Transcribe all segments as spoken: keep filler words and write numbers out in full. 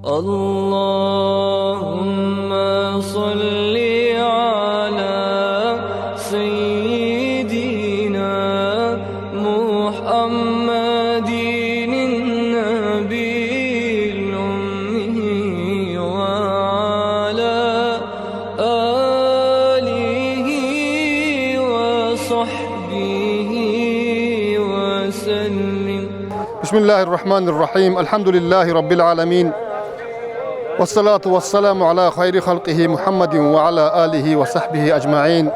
اللهم صل على سيدنا محمد النبي الأمي وعلى آله وصحبه وسلم. بسم الله الرحمن الرحيم. الحمد لله رب العالمين. والصلاة والسلام على خير خلقه محمد وعلى آله وصحبه أجمعين.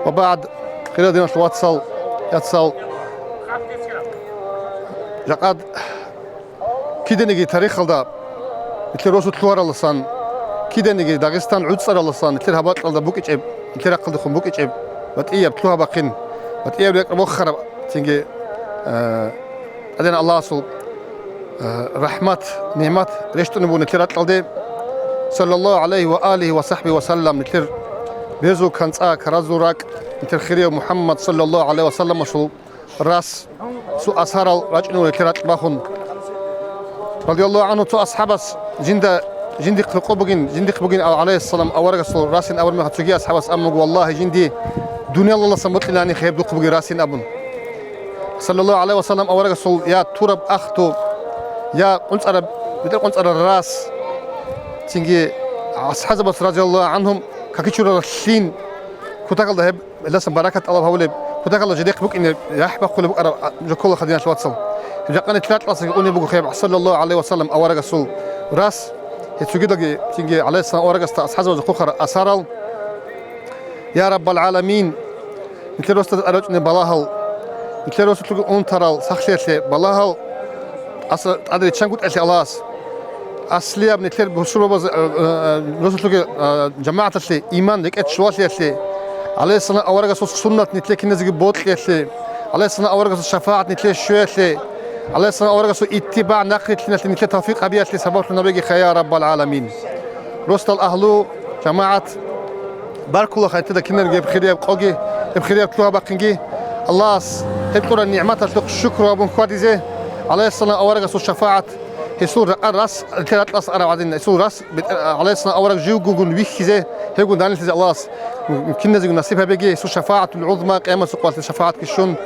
وبعد. Хириял диналъул вацал, яцал. Жакъад киданиги тарихалда нилъер росу лъугьараласан, киданиги Дагъистан гӀуцӀараласан нилъер гьаб бакьалда букӀичӀеб, нилъер рахъалдехун букӀичӀеб, батӀияб лъугьа-бахъин, батӀияб рекӀел бохараб, цинги, э, ТӀадегӀан Аллагьасул, э, рахӀмат, нигӀмат рещтӀунеб буго нилъер ракьалде, саллаллагьу гӀалайгьи ва алигьи ва сахӀбигьи ва саллам, нилъер берзул канцӀа, ккаразул ракӀ, нилъер хирияв МухӀаммад саллаллагьу гӀалайгьи ва салламасул рас, цо асарал рачӀунев нилъер ракь бахун. Радияллагьу гӀангьу, цо асхӀабас жинда, жиндихъ рокъоб бугин, жиндихъ бугин, гӀалайгьиссалам, аварагасул расин абураб мехалъ цоги асхӀабас абун буго: «Валлагьи, жинди дуниялалдасан бокьилаани гьеб духъ бугин расин», – абун. Саллаллагьу гӀалайгьи ва саллам, аварагасул я тураб ахту, я къунцӀараб, бетӀер къунцӀараб рас, цинги асхӀабзабаз, радияллагьу гӀангьум, какичурараб лъим, кутакалда гьеб Гьелдасан баракат тӀалаб гьабулеб, кутакалда жидехъ букӀине яхӀ бахъулеб букӀараб, а, жо ккола, хириял диналъул вацал. Гьеб жакъа нилъер ракьалдасаги унеб буго гьеб, саллаллагьу гӀалайгьи ва саллам, аварагасул рас, гьеб цогидалги, цинги гӀалайгьиссалам аварагасда асхӀабзабазда хъухъарал асарал. Я Раббал гӀаламин, нилъер росдазда тӀад рачӀунел балагьал, нилъер росулъги унтарал сахлъиялъе балагьал, аса тӀад риччан гутӀелъе Аллагьас. Аслияб нилъер бусурбабаз, э, э, росулъги, э, жамагӀаталъе иман рекӀелъ щолалъиялъе, гӀалайгьиссалам аварагасул суннат нилъее киназеги бокьиялъе, гӀалайгьиссалам аварагасул шафагӀат нилъее щвеялъе, гӀалайгьиссалам аварагасул иттибагӀ нахърилълъиналъе нилъее тавфикъ гьабиялъе сабаблъун гьабеги, я Раббал гӀаламин. Росдал агьлу, жамагӀат, баркула хантида кинаб гьеб хирияб къоги, гьеб хирияб лъугьа-бахъинги. Аллагьас гьеб кьураб нигӀматалъухъ шукру гьабун хьвадизе, гӀалайгьиссалам аварагасул шафагӀат, гьесул ракъа рас, нилъер ракьалдаса араб гӀадин, гьесул рас, бетӀер-, гӀалайгьиссалам авараг живго вихьизе, гьевгун данилъизе Аллагьас киназего насиб гьабеги, гьесул шафагӀатул гӀузма, къиямасул къоялъ шафагӀатги щун,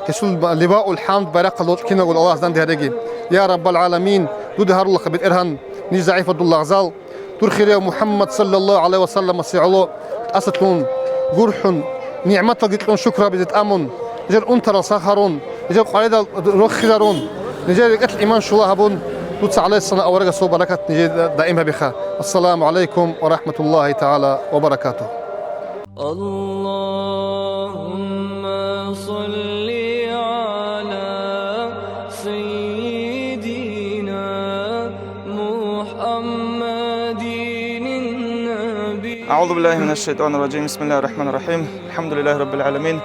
гьесул ливаул хӀамд байрахъалда гъоркь кинабго Аллагьас данде гьареги. Я Раббал гӀаламин, дуда гьарулаха, БетӀергьан, ниж загӀипал, дул лагъзал, дур хирияв МухӀаммад саллаллагьу гӀалайгьи ва салламасе гӀоло тӀасалъун, гурхӀун, нигӀматалги кьун шукру гьабизе тӀамун, нижер унтарал сахарун, нижер къваридал рохизарун, нижер рекӀелъ иман щула гьабун, дуца гӀалайгьиссалам аварагасул баракат нижее даим гьабиха. Ассаламу гӀалайкум ва рахӀматуллагьи тагӀала ва баракатугь. اللهم صل على سيدنا محمد النبي. أعوذ بالله من الشيطان الرجيم. بسم الله الرحمن الرحيم. الحمد لله رب العالمين.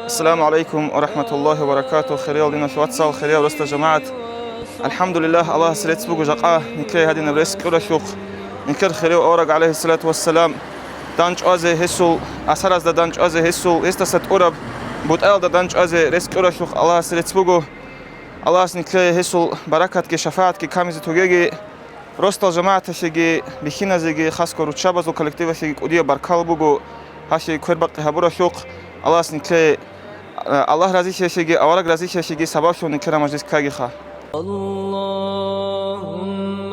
السلام عليكم ورحمة الله وبركاته. Хириял диналъул вацал, хириял росдал жамагӀат. АлхӀамдулиллагь, Аллагьасе рецц буго жакъа нилъее гьадинаб рес кьуралъухъ. Нилъер хирияв авараг, гӀалайгьиссалату вассалам, дандчӀвазе гьесул, асаразда дандчӀвазе гьесул, гьесдаса тӀураб бутӀаялда дандчӀвазе рес кьуралъухъ Аллагьасе рецц буго. Аллагьас нилъее гьесул баракатги шафагӀатги камизе тогеги, росдал жамагӀаталъеги, бихьиназеги, хасго руччабазул коллективалъеги кӀудияб баркала буго гьалъие квербакъи гьабуралъухъ. Аллагьас нилъее, Аллагь разилъиялъеги, авараг разилъиялъеги сабаблъун нилъер мажлис ккагиха. اللهم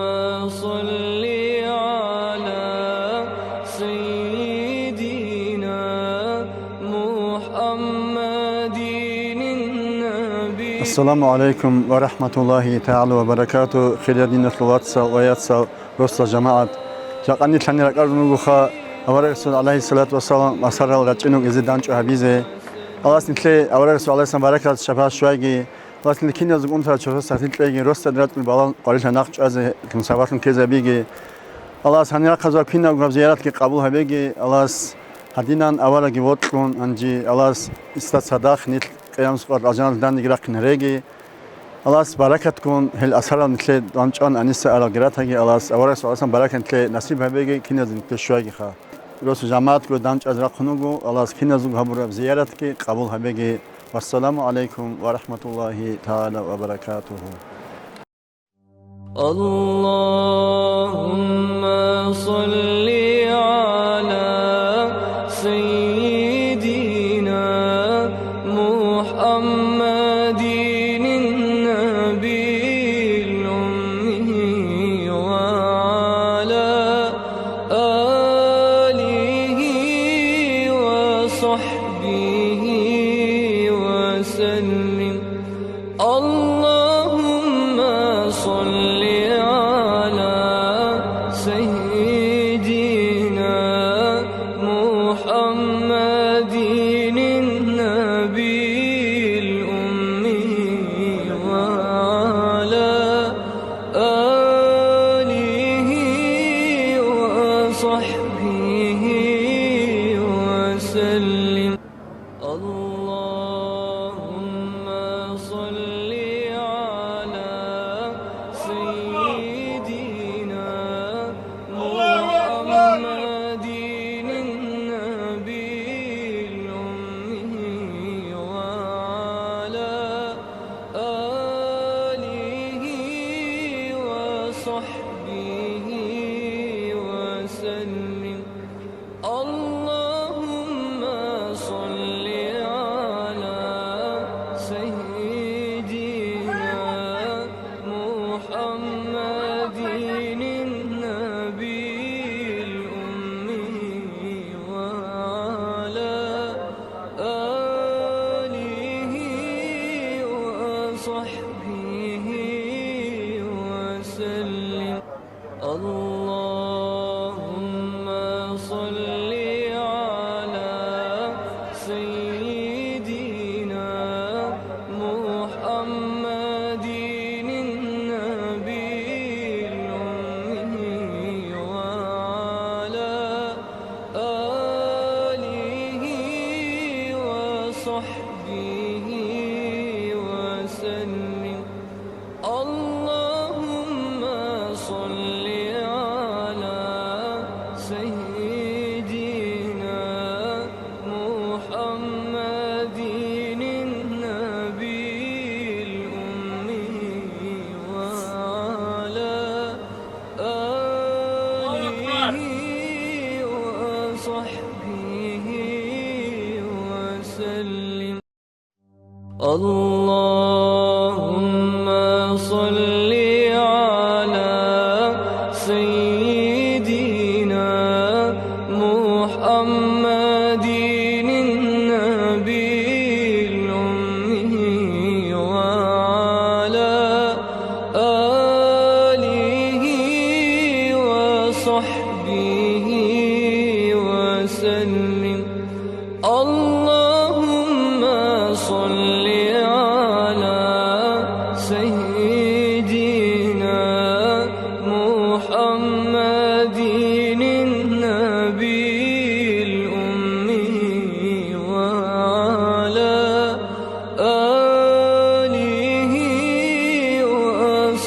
صل على سيدنا محمد النبي. Ассаламу гӀалайкум ва рахӀматуллагьи тагӀала ва баракатугь, хириял диналъул вацал ва яцал, росдал жамагӀат. Жакъа нилъ гьанир ракӀарун ругоха аварагасул, гӀалайгьиссалату вассалам, асарал рачӀинеги гьезие дандчӀвай гьабизе. Аллагьас нилъее аварагасул, гӀалайгьиссалам, баракат шафагӀат щвайги. Аллагьас нилъ киназего унтарал чорхол сахлъи кьейги, росдал рачӀунел балагьал къварилъа нахъ чӀвазе сабаблъун ккезабиги. Аллагьас гьанир рахъазул кинабго гьаб зияратги къабул гьабеги. Аллагьас гьадинан аварагги вокьун, гьанже Аллагьас гьесда цадахъ нилъ къиямасеб къоялъ алжаналъ данде рахъин гьареги. Аллагьас баракатгун гьел асарал нилъее дандчӀван гьаниса арал гиратаги. Аллагьас аварагасул, гӀалайгьиссалам, баракат нилъее насиб гьабеги, киназего нилъее щвайгиха. Росу жамагӀатго дандчӀвазе рахъун вуго, Аллагьас киназего гьабураб зияратги къабул гьабеги. Вассаламу гӀалайкум ва рахӀматуллагьи тагӀала ва баракатугьу. اللهم صل على سيدنا محمد النبي الأمي وعلى آله وصحبه وسلم. اللهم صل على سيدنا محمد النبي الأمي وعلى آله وصحبه وسلم. اللهم صل على سيدنا محمد النبي الأمي وعلى آله وصحبه وسلم. اللهم صل على سيدنا محمد النبي الأمي وعلى آله وصحبه وسلم. اللهم صل على سيدنا محمد النبي الأمي وعلى آله وصحبه وسلم. اللهم صل على سيدنا محمد النبي الأمي وعلى آله وصحبه وسلم. اللهم صل على سيدنا محمد النبي الأمي وعلى آله وصحبه وسلم. اللهم صل على سيدنا محمد النبي الأمي وعلى آله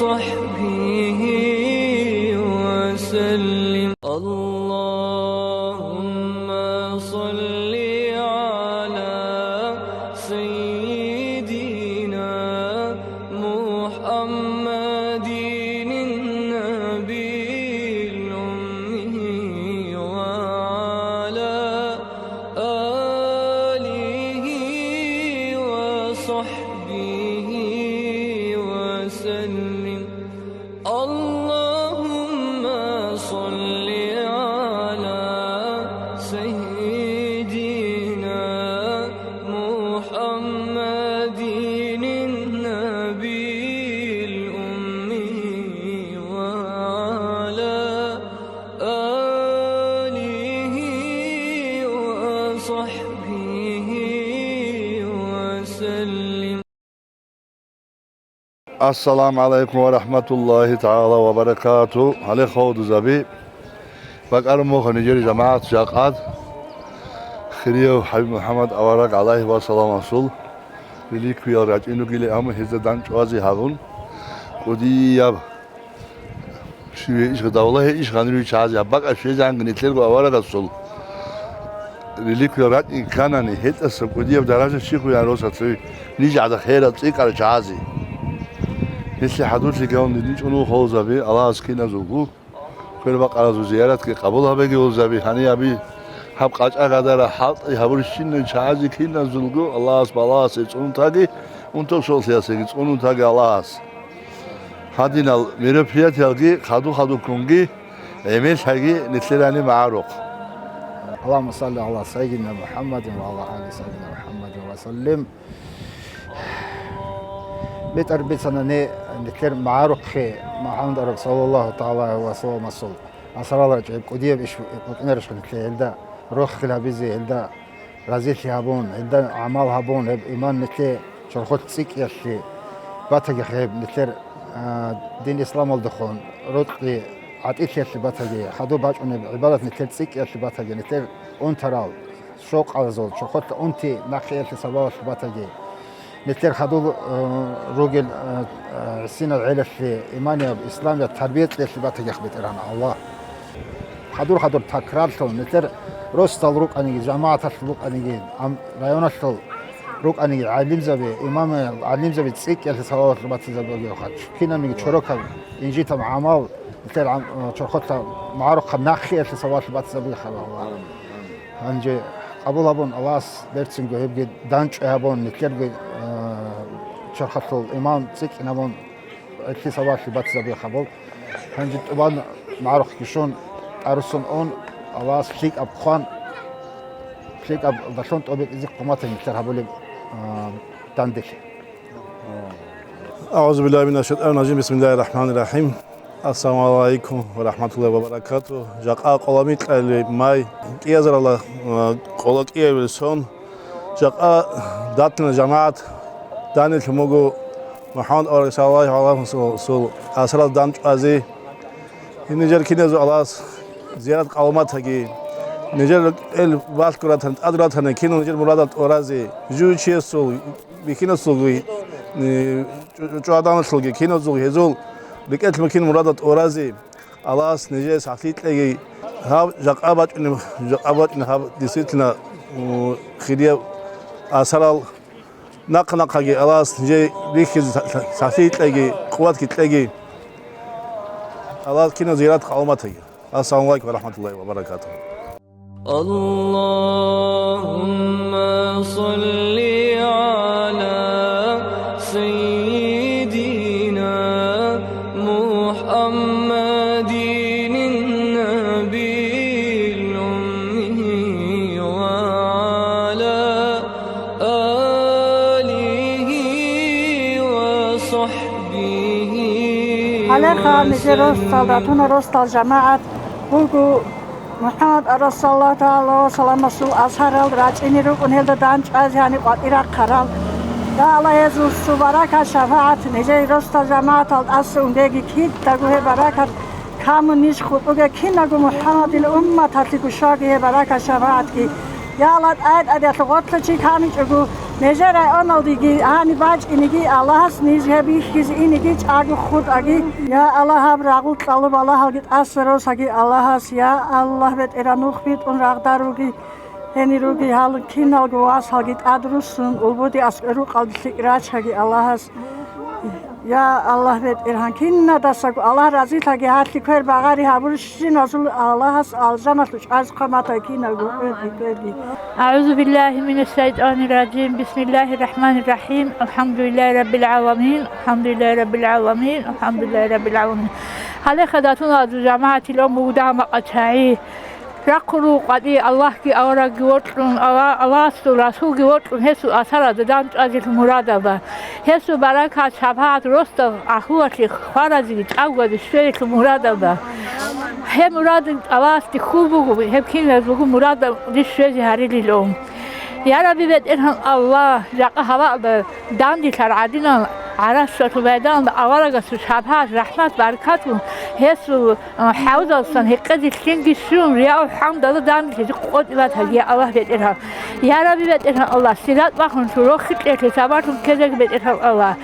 وصحبه وسلم. اللهم صل على سيدنا محمد النبي الأمي وعلى آله وصحبه وسلم. اللهم صل على سيدنا محمد النبي الأمي وعلى آله وصحبه وسلم. Ассаламу гӀалайкум ва рахӀматуллагьи тагӀала ва баракатугь. Гьале, хадуб, бакӀарун буго нижер жамагӀат жакъа хирияв ХӀабиб МухӀаммад авараг, гӀалайгьи вассаламасул, реликвиял рачӀин ругилан, амма гьезда дандчӀвазе гьабун, кӀудияб щиве иш, давла гье иш гъанирив чагӀазе, гьаб бакӀа щвезегӀан нилъерго аварагасул реликвиял рачӀин кканани, гьелдаса кӀудияб даража щихъуян росацави ниж гӀадахъ гьерал цӀикӀкӀарал чагӀазе. Гьелъие хӀадурлъи гьавун дидин чӀун вуго, гьалзаби, Аллагьас киназулго квербакъаразул зияратги къабул гьабеги, гьалзаби, гьаниб гьаб къачӀа-гадара хӀалтӀи гьабурщинал чагӀазе киназулго Аллагьас балагьасе цӀунун таги, унтов-солъиязеги цӀунун таги Аллагьас. Гьадинал мероприятиялги хадур-хадурккунги гӀемерлъаги нилъерани магӀарухъ. اللهم صل على سيدنا محمد وعلى آل سيدنا محمد وسلم. БетӀер бицана не-, нилъер магӀарухъе МухӀаммад Араб саллаллагьу тагӀала гӀалайгьи ва салламасул асарал рачӀи гьеб кӀудияб иш букӀинарищха нилъее гьелда рохел гьабизе, гьелда разилъи гьабун, гьелда гӀамал гьабун, гьеб иман нилъее чорхолъ цӀикӀкӀиялъе батагихъ, гьеб нилъер, а, дин исламалдехун рокьи гӀатӀилъиялъе батаги, хадуб бачӀунеб гӀибадат нилъер цӀикӀкӀиялъе батаги, нилъер унтарал, щокъазул, чорхолъа унти нахъиялъе сабаблъи батаги. Нилъер хадур, э, ругел, э, э, гӀисинал гӀелалъе иманияб, исламияб тарбия кьеялъе батагихъ, БетӀергьан Аллагь. Хадур-хадур такрарлъун, нилъер росдал рукӀаниги, жамагӀаталъ рукӀаниги, ам-, районалъул рукӀаниги, гӀалимзаби, имамиял, гӀалимзаби цӀикӀкӀиялъе сабаблъи батизабугевха. Кинабниги чорокаб, инжитаб гӀамал, нилъер гӀам-, э, чорхолъа магӀарухъа нахъиялъе сабаблъи батизабугевха, Аллагь. Гьанже къабул гьабун, Аллагьас берцинго гьебги данчӀвай гьабун, нилъерги, а, чорхолъул иман цӀикӀкӀинабун, гӀелъи сабаблъи батизабугеб гьабун. Гьанже тӀубан магӀарухъги щун, тӀаруссун ун, Аллагьас лъикӀаб хъван, лъикӀаб далъун тӀобитӀизе хъуматан нилъер гьабулеб, а, данделъи. أعوذ بالله من الشيطان الرجيم. بسم الله الرحمن الرحيم. السلام عليكم ورحمة الله وبركاته. Жакъа къола микьали май кӀиазарала, э, къола кӀиявил сон. Жакъа датна жамагӀат данилъун буго МухӀаммад авараг саллаллагьу гӀалайгьи ва салламасул асарал дандчӀвазе. Нижер киназул Аллагьас зиярат къабул батаги, нижер рекӀел балъго ратани, тӀад ратани, кинал нижер мурадал тӀоразе, жив чиясул, бихьинасулги, э, чӀу-, чӀужугӀаданалъулги, киназулги гьезул рекӀелъ букӀин мурадал тӀоразе, Аллагьас нижее сахлъи кьеги, гьаб жакъа бачӀунеб, жакъа бачӀунеб гьаб, действительно, м, хирияб асарал нахъа-нахъаги Аллагьас нижее рихьизе са-, са-, сахлъи кьеги, къуватги кьеги. Аллагьас киназул зиярат къабул батаги. السلام عليكم ورحمة الله وبركاته. اللهم صل على سيدنا محمد النبي الأمي وعلى آله وصحبه. Гьале ханизер وسلم. Росдал, ратуна росдал жамагӀат буго. МухӀаммад расуллагьу тагӀала ва саламасул асарал рачӀине рукӀун гьелда дандчӀвазе гьаниб къватӀир рахъарал. Я Аллагь, гьезул баракат, шафагӀат нижее росдал жамагӀатал тӀаса унгеги, кидаго гьеб баракат камун ниж хутӀуге, киналго МухӀаммадил умматалъего щваги гьеб баракат, шафагӀатги. Я Аллагь, тӀай-тӀадеялъ гъорлъ чи камичӀого, нижер районалдеги гьаниб бачӀинеги, Аллагьас ниж гьеб бихьизе инеги чӀаго хутӀаги. Я Аллагь, гьаб рагъул кьалуб балагьалги тӀаса росаги Аллагьас, я Аллагь, БетӀергьан, нух битӀун рагъда руги, гьенир руги гьал киналго васалги тӀад руссун, улбуди аскӀор рукъалде лъикӀ рачаги Аллагьас. Я Аллагь, БетӀергьан, кинадасаго Аллагь разилъаги, гьалъи квер багъари гьабурщиназул Аллагьас алжаналъул чӀвазе хъван батаги киналго кверги, кверги. أعوذ بالله من الشيطان الرجيم. بسم الله الرحمن الرحيم. الحمد لله رب العالمين. الحمد لله رب العالمين. الحمد لله رب العالمين. Гьале хадатун азу жамагӀатил омугдама къачагӀи. Рахъун руго къватӀи, Аллагьги аварагги вокьун, Алла-, Аллагьасул Расулги вокьун, гьесул асаралда дандчӀвазелъул мурадалда, гьесул баракат, шапагӀат росдал гӀахьуялъе хваразеги чӀагоги щвеялъул мурадалда. Гьеб мурад Аллагьасде хьул буго, гьеб киназулго мурадалде щвезе гьарилилан. Я Рабби, БетӀергьан Аллагь, жакъа гьаваалда дандилъар гӀадинал гӀарасалъул майданалда аварагасул шапагӀат, рахӀмат, баракатун Гьесул, а, хӀавдалсан гьекъезе лъенги щун, рияв хӀамдала данделъи къотӀи батаги, я Аллагь БетӀергьан. Я Рабби БетӀергьан Аллагь, сират бахун цо рохи кьелъе сабаблъун ккезеги, БетӀергьан Аллагь.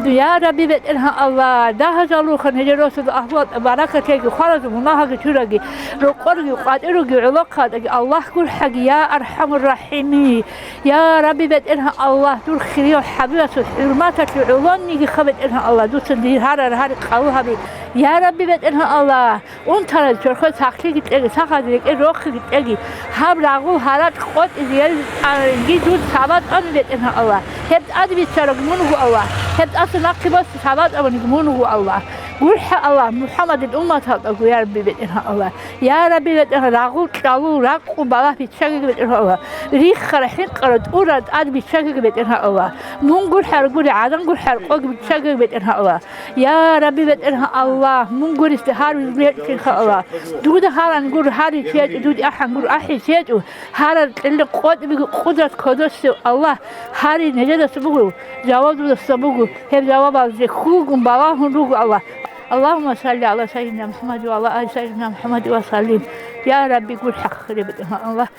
Я Рабби БетӀергьан Аллагь, дагьажалуха нижер росулда агьлуялда баракат лъеги, хваразул мунагьаги чураги, рокъорги къватӀируги гӀолохъадаги Аллагь гурхӀаги, я АрхӀамур-РахӀими. Я Рабби БетӀергьан Аллагь, дур хирияв хӀабибасул хӀурматалъе гӀолонниги ха, БетӀергьан Аллагь, дуца дир гьарар гьари къабул гьаби. Я Рабби БетӀергьан Аллагь, унтарал чорхол сахлъиги кьеги, сахазе рекӀел рохиги кьеги, гьаб рагъул гьаракь къотӀизе гьел, а, ги дур сабатӀани, БетӀергьан Аллагь. Гьеб тӀад биччараб мун вуго Аллагь, гьеб тӀаса нахъе босизе сабатӀабаниги мун вуго Аллагь. ГурхӀа Аллагь МухӀаммадил умматалдаго, я Рабби БетӀергьан Аллагь. Я Рабби БетӀергьан, рагъул кьалул ракъу балагь биччагеги, БетӀергьан Аллагь. Риххара, хӀинкъара, тӀура тӀад биччагеги, БетӀергьан Аллагь. Мун гурхӀаргури, гӀадан гурхӀаркъоги биччагеги, БетӀергьан Аллагь. Я Рабби БетӀергьан Аллагь, мун гурисде гьар вилгьечӀлъиха Аллагь. Дуда гьаран гур гьари чечӀу, дуд ахӀан гур ахӀи чечӀу. Гьарар кьеле къотӀбиги къудрат кодосев Аллагь, гьари нижедаса буго, жаваб дудаса буго, гьеб жавабалде хьулгун балагьун руго Аллагь. Аллагьумма салли гӀала сайидина МухӀаммад ва гӀала али сайидина МухӀаммад ва саллим. Я Рабби, гурхӀа хире, БетӀергьан Аллагь.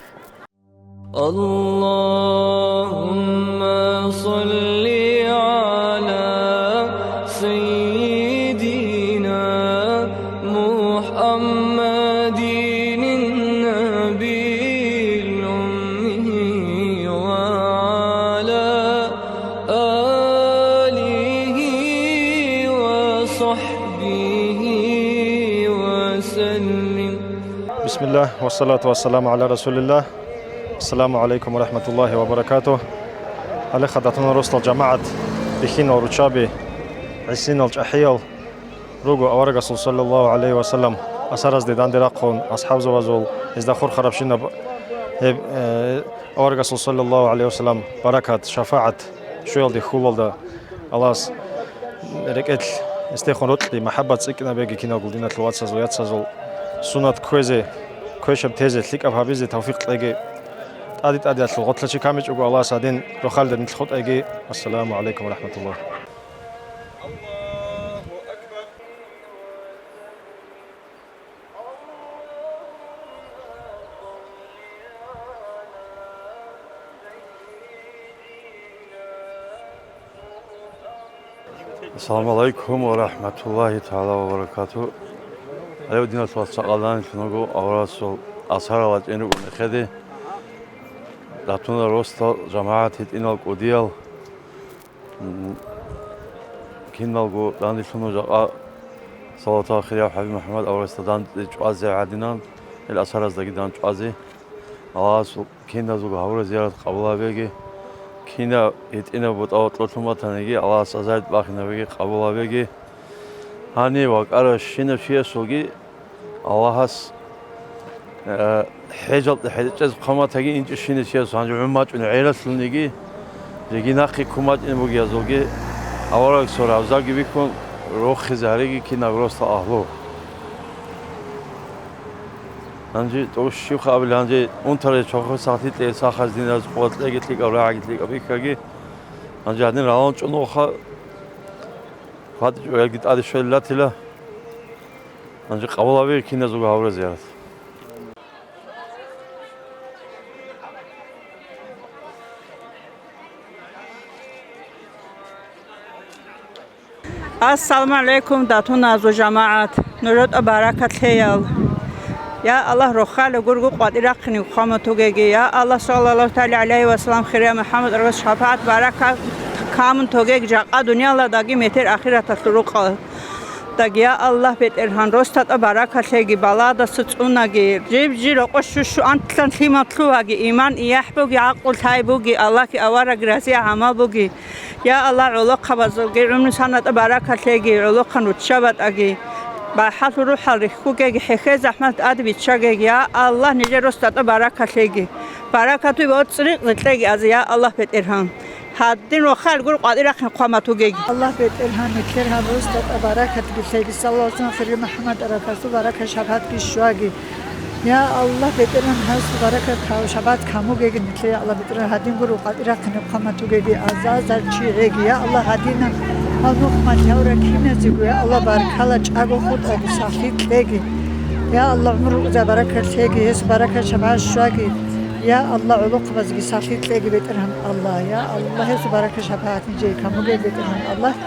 اللهم صل على سيدنا محمد النبي الأمي وعلى آله وصحبه وسلم. بسم الله والصلاة والسلام على رسول الله. Ассаламу гӀалайкум ва рахӀматуллагьи ва баракатугь. Гьале хадатуна росдал жамагӀат, бихьинал руччаби, гӀисинал чӀахӀиял руго аварагасул саллаллагьу гӀалайгьи ва саллам асаразде данде рахъун, асхӀабзабазул гьезда хурхарабщинаб гьеб, э, аварагасул саллаллагьу гӀалайгьи ва саллам баракат, шафагӀат щуялде хьулалда, Аллагьас рекӀелъ гьесдехун рокьи, махӀаббат цӀикӀкӀинабеги киналго диналъул вацазул, яцазул, сунат кквезе, квешаб тезе, лъикӀаб гьабизе тавфикъ кьеги. ТӀаде-тӀадеялъул гъорлъа чи камичӀого Аллагьас гьадин рохалда нилъ хутӀайги. Ассаламу гӀалайкум ва рахӀматуллагь. Ассаламу гӀалайкум ва рахӀматуллагьи тагӀала ва баракатугь. Гьев диналъул вацал, цакъалда нилъ нуго аварагасул асарал вачӀин руго мехеде. Датуна росдал жамагӀат, гьитӀинал кӀудиял. М, киналго данделъун жакъа салаватал хирияв ХӀабиб МухӀаммад аварагасда данде чӀвазе гӀадинан, гьел асараздаги дандчӀвазе. Аллагьас киназулго гьабураб зиярат къабул гьабеги, кинаб гьитӀинаб бутӀа-бутӀлъун батаниги, Аллагьас азарид бахинабиги къабул гьабеги. Гьанив вакӀарав щинав чиясулги Аллагьас, э, хӀежалда хӀечӀезе хъван батаги, инчӀещинав чиясул гьанже гӀун бачӀунеб гӀелалъулниги, жеги нахъе ккун бачӀунеб бугеязулги, аварагасул равзаги бихьун, рохизе гьареги кинаб росдал агьлу. Гьанже тӀощибха абил, гьанже унтарай чорхол сахлъи кье, сахаз диназ къуват кьеги, лъикӀаб рагӀаги, лъикӀаб бихьаги. Гьанже гьадин ралан чӀун вуха, хватӀичӀо, ялги тӀаде щвелилатила. Гьанже къабул гьабе киназулго гьабураб зиярат. Ассаламу гӀалайкум, датуна азу жамагӀат, нужетӀа баракат лъеял. Я Аллагь, рохале гургу къватӀи рахъине хъвамат вугеги. Я Аллагь, саллаллагьу тагӀала гӀалайгьи ва саллам, хирия МухӀаммад аварагас шапагӀат баракат камун тогеги жакъа дуниялалдаги метер ахираталъул рукъалдаги. Я Аллагь, БетӀергьан, росдатӀа баракат лъеги, баладаса цӀунаги, жиб-жи рокъо щу-щу антлъан лъимал лъугьаги, иман иягӀ буги, гӀакълу лъай буги, Аллагьги аварагги разия гӀамал буги. Я Аллагь, гӀолохъабазулги гӀумру санатӀа баракат лъеги, гӀолохъан руччабатӀаги. БахӀалъул рухӀал рихьугеги, хӀехье захӀмат тӀаде биччагеги, я Аллагь, нижер росдатӀа баракат лъеги. Баракатуй ва цӀрикъзи кьеги азе, я Аллагь, БетӀергьан. Гьадин рохал гур къватӀи рахъин хъвамат вугеги. Аллагь, БетӀергьан, нилъер гьаб росдатӀа баракатги лъеги, саллаллагьу гӀалайгьи ва саллам, хирия МухӀаммад аварагасул баракат шапагӀатги щваги. Я Аллагь, БетӀергьан, гьасул баракат гьав шапагӀат камугеги нилъее, я Аллагь, БетӀергьан, гьадин гур къватӀи рахъине хъвамат вугеги, азазар чи гьеги, я Аллагь, гьадинан Гьаб рухмалъ гьавра киназего, я Аллагь, баркала, чӀаго хутӀаги, сахлъи кьеги. Я Аллагь, гӀумру баракат лъеги, гьес баракат шабгӀат щваги. Я Аллагь, гӀолохъабазги сахлъи кьеги, БетӀергьан Аллагь. Я Аллагь, гьесул баракат шабгӀат нижее камугел, БетӀергьан Аллагь.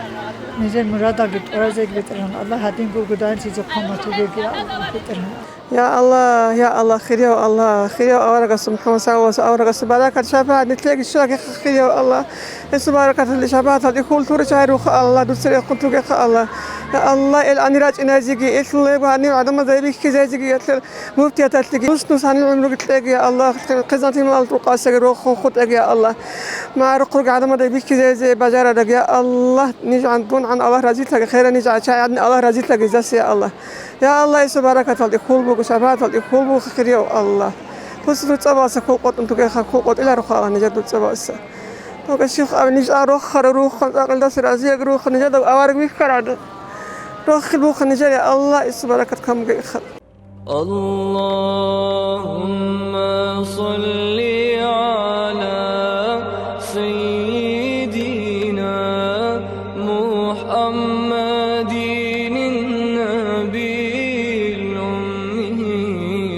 Нижер мурадалги тӀуразеги, БетӀергьан Аллагь, гьадинго гуданлъизе хъуматугеги, я Аллагь, БетӀергьан. Я Аллагь, я Аллагь, хирияв Аллагь, хирияв аварагасул, МухӀаммад саллаллагьу гӀалайгьи ва саллам аварагасул баракат шабгӀат нилъеги щваги, хирияв Аллагь. Гьесул баракаталде шабгӀаталде хьул тура чагӀи руха, Аллагь, дуца рехун тугеха, Аллагь. Я Аллагь, ил гьанир рачӀинайзеги, ил леб гьанир гӀадамазда бихьизайзеги, ил муфтияталъеги, нус-нус гьанир гӀумруги кьеги, Аллагь, хъизан-лъимал рукъасаги рохун хутӀаги, я Аллагь. МагӀарухъ руги гӀадамазда бихьизайзе бажарараги, я Аллагь, ниж гӀан-, дун гӀан Аллагь разилъаги, херан ниж гӀача гӀадин Аллагь разилъаги, зас, я Аллагь. Я Аллагь, гьесул баракаталде хьул буго, шабгӀаталде хьул буго, хирияв Аллагь. Дуца дуцӀа балса хьул къотӀун тугеха, хьул къотӀиларо хала нижер дуцӀа балса. Дуга щих аб ниж а рохара рухун, цӀакъилдаса разияб рухун, нижеда авараг вихьарада. Рохил буха нижер, я Аллагь, гьесул баракат камугеха. اللهم صل على سيدنا محمد النبي الأمي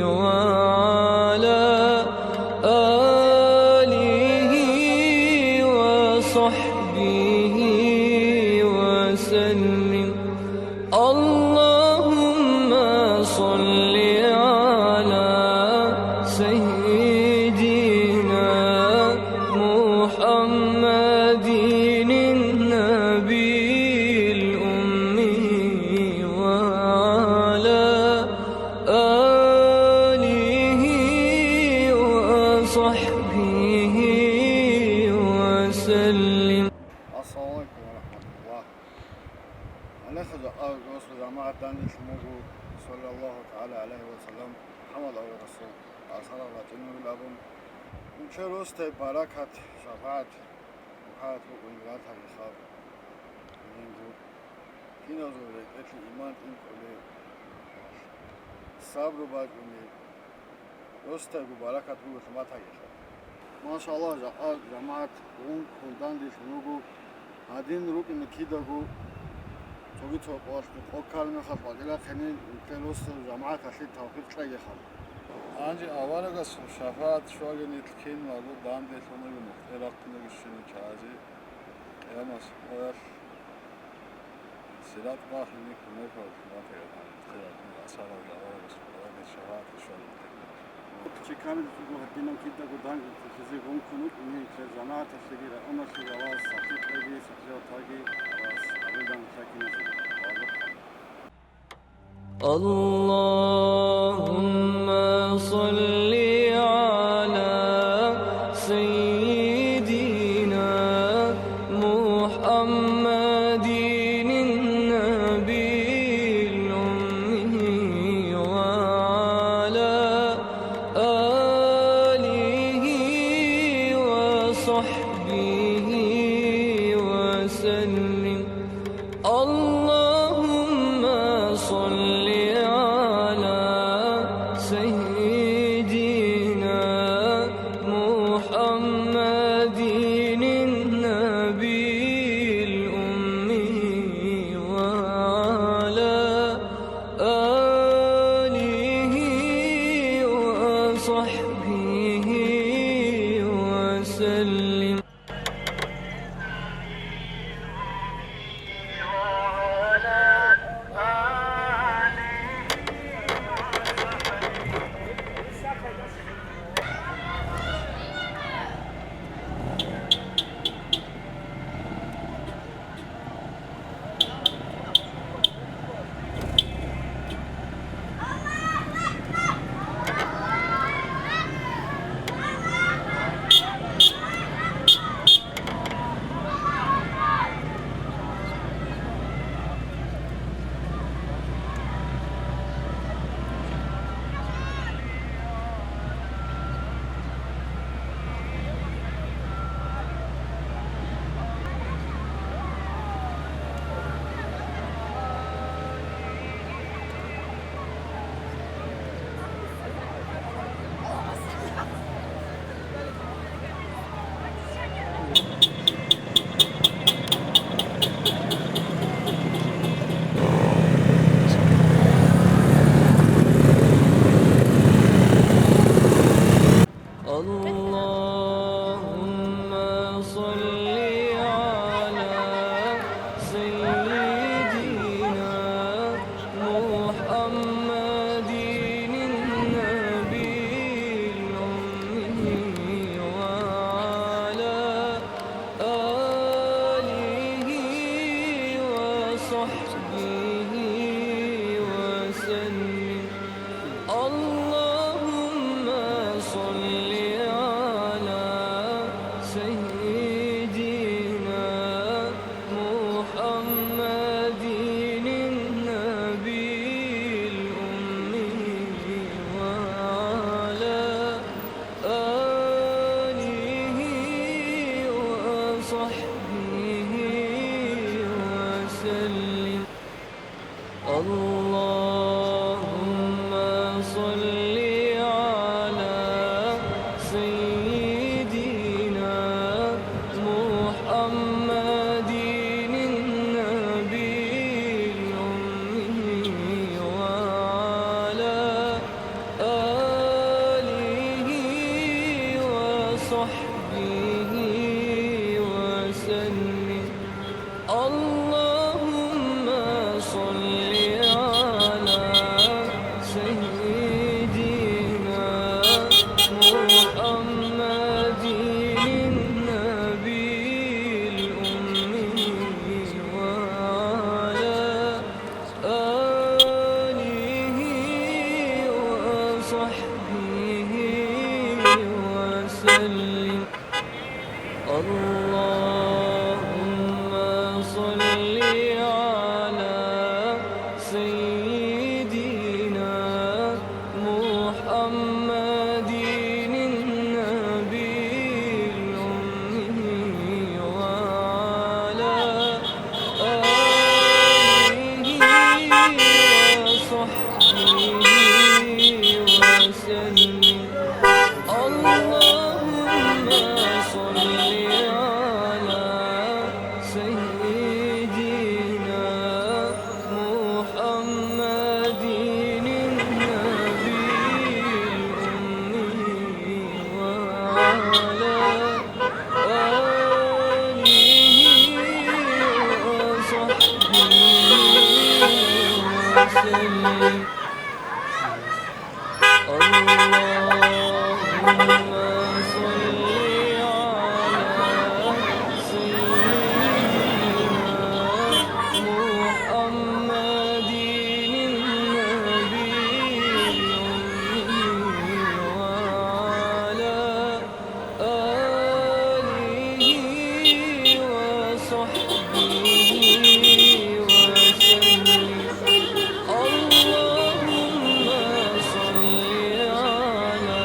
وعلى آله وصحبه وسلم. اللهم صل على سيدنا محمد النبي الأمي وعلى آله وصحبه وسلم. السلام عليكم ورحمة الله. Гьале хӀажа, а, росу жамагӀат данделъун вуго, саллаллагьу тагӀала гӀалайгьи ва саллам, МухӀаммад аварагасул асарал ратӀинавил абун, нучер росдай баракат, шапагӀат, мухӀаббат букӀунеб ратаги хаб. Гьединго киназул рекӀелъе иман тӀинкӀулеб, сабру бачӀунеб, росдайго баракат буго лъиматагилъа. Машаллагь, жакъа жамагӀат гъункун данделъун вуго, гьадин рукӀине кидаго, цоги цо къоялъ къо ккараб мехалъ бакӀилахъе нилъер росдал жамагӀаталъе тавфикъ кьегиха. Гьанже аварагасул шапагӀат щваги нилъ киналго данделъун вуго, нухде рахъун вуго щиб чагӀазе, къиямасеб къоялъ. Сират бахине кумекал ватаятан, асаралги аварагас Къуръанги шагьадат щвалун. Чи камил цӀуго гьадинан кидаго данги лъизе гъункун вукӀине, нилъер жамагӀаталъеги районалъеги Аллагьас сахлъи кьеги, сахлъи ватаги Аллагьас гьабилдан лъакиназе. اللهم صل على سيدنا محمد النبي الأمي وعلى آله وصحبه وسلم. اللهم صل على سيدنا محمد النبي الأمي وعلى آله وصحبه وسلم. اللهم صل على سيدنا محمد النبي الأمي وعلى آله وصحبه وسلم. اللهم صل على سيدنا محمد الأمي وعلى آله وصحبه وسلم. اللهم صل على سيدنا محمد النبي الأمي وعلى آله وصحبه وسلم. اللهم صل على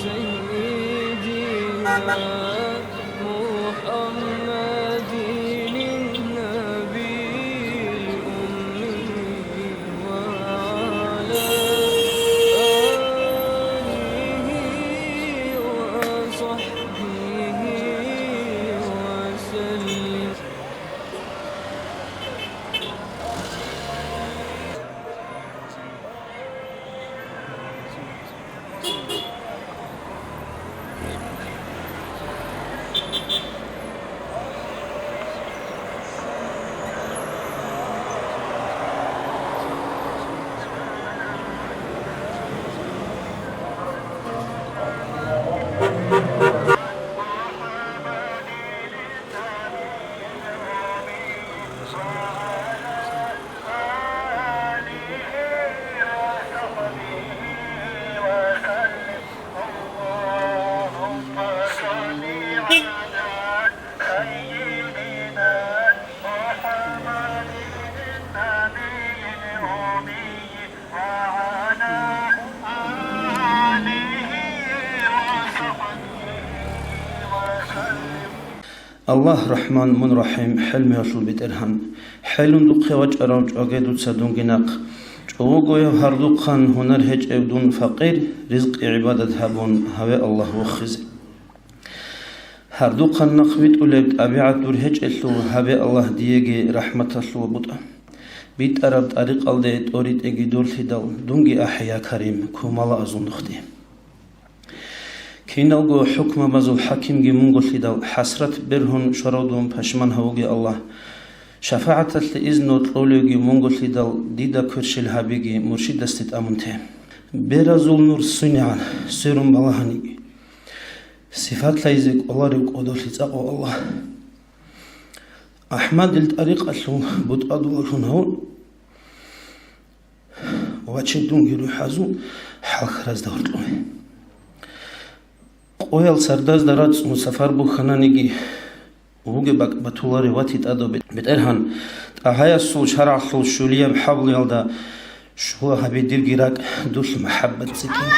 سيدنا محمد النبي الأمي وعلى آله وصحبه وسلم. اللهم صل على سيدنا محمد النبي الأمي وعلى آله وصحبه وسلم. اللهم صل على سيدنا محمد النبي الأمي وعلى آله وصحبه وسلم. Аллагь рахӀман, мун рахӀим, хӀелмуялъул БетӀергьан. ХӀелун духъе вачӀарав чӀваге дуца дунги нахъ. ЧӀовогояв гьардухъан гьунар гьечӀев дун факъир, ризкъи гӀибадат гьабун, гьаве Аллагь вохизе. Гьардухъан нахъ витӀулеб тӀабигӀат дур гьечӀелъул, гьабе Аллагь диеги рахӀматалъул бутӀа. БитӀараб тӀарикъалде тӀоритӀеги долъидал, дунги ахӀе, я Карим, кумала азул нухде. Киналго хӀукмабазул хӀакимги мунголъидал, хӀасрат бергьун щварав дун, пашман гьавуге, Аллагь. ШафагӀаталъе изну кьолевги мунголъидал, дида кверщел гьабиги, муршидасде тӀамун те. Беразул нур сунигӀан, сверун балагьаниги. Сифатлъайзе кӀоларев кӀодолъи цӀакъав Аллагь. АхӀмадил тӀарикъалъул бутӀа дугьаллъун гьавун, ваче дунги рухӀазул хӀалхаразда гьоркьове. Къоял сардазда рацӀцӀун сафар бухьананиги, вугеб бакӀ батуларев вати тӀадав бетӀергьан, ТӀагьаясул шаргӀалъул щулияб хӀаблуялда щула гьабе дирги ракӀ, дулъ махӀаббат цӀикӀкӀин.